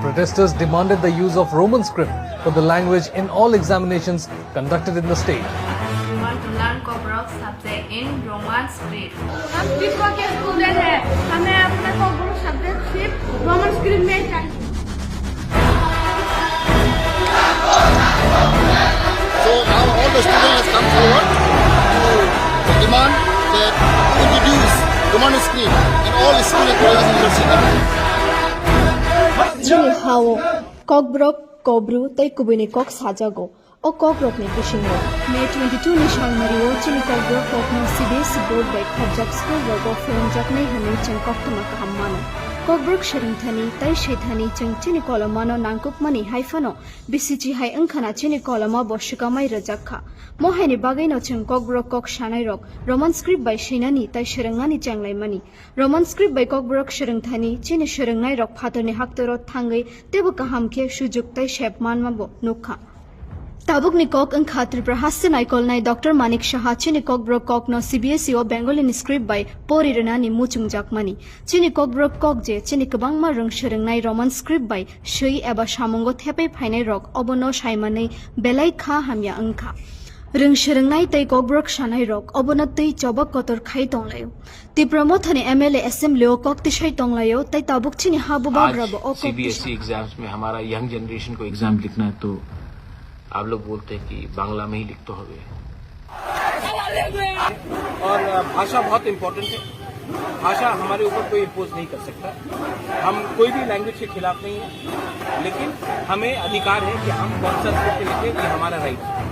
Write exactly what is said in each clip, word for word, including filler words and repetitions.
Protesters demanded the use of Roman script for the language in all examinations conducted in the state. We want to learn Kokborok subject in Roman script. हम त्रिपुरा के स्टूडेंट हैं, हमें अपने कोकबरक सब्जेक्ट सिर्फ Roman script में चाहिए। So now all the students have come forward to demand that we introduce Roman script in all school and colleges and universities. Chini hao Kokborok, Kobru tei kubuini kok sajago. O kokrokni bisingo May twenty-two ni salmario chini Kokborok kokno C B S E board bai khopjak school rogo phwrwngjaknai hwnwi chwng koktwma kaham mano. Kokborok swrwngthani tei swithani chwng chini kolomano nangkukmani hai phano bisichi hai wngkhana chini koloma bo swkamai rwjak kha. Mo haini bagwino chwng Kokborok kok sanairok Roman script bai swinani tei swrwngnani chenglaimani. Roman script bai Kokborok swrwngthani chini swrwngnairok phatorni haktoro thangwi teibo kaham khe sujuk tei sep manma bo nukha. Tabukni kok wngkha Tripura haste naikolnai Doctor Manik Saha chini Kokborok kokno C B S E o Bengali ni script bai pori rwnani muchungjakmani. Chini Kokborok kok je chini kwbangma rwng swrwngnai Roman script bai swi eba samungo thepai phainai rok obono saimanwi belai kha hamya wngkha. Rwng swrwngnai tei Kokborok sanai rok obono twi chobok kotor khai tonglaio. Tipra Mothani M L A assembly o kok tisai tonglaio tei tabuk chini ha bubagra bo o kok tisai. CBSE exams में हमारा young generation को एग्जाम लिखना है तो आप लोग बोलते हैं कि बांग्ला में ही लिखते होवे। और भाषा बहुत इम्पोर्टेंट है। भाषा हमारे ऊपर कोई इम्पोज नहीं कर सकता। हम कोई भी लैंग्वेज के खिलाफ नहीं है, लेकिन हमें अधिकार है कि हम कौन सा स्क्रिप्ट लिखें, ये हमारा राइट है।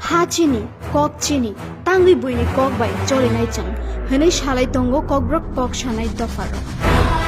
Ha chini, kok chini, tangwi buini kok bai cholinai chwng, hwnwi salai tongo Kokborok kok sanai dopharok.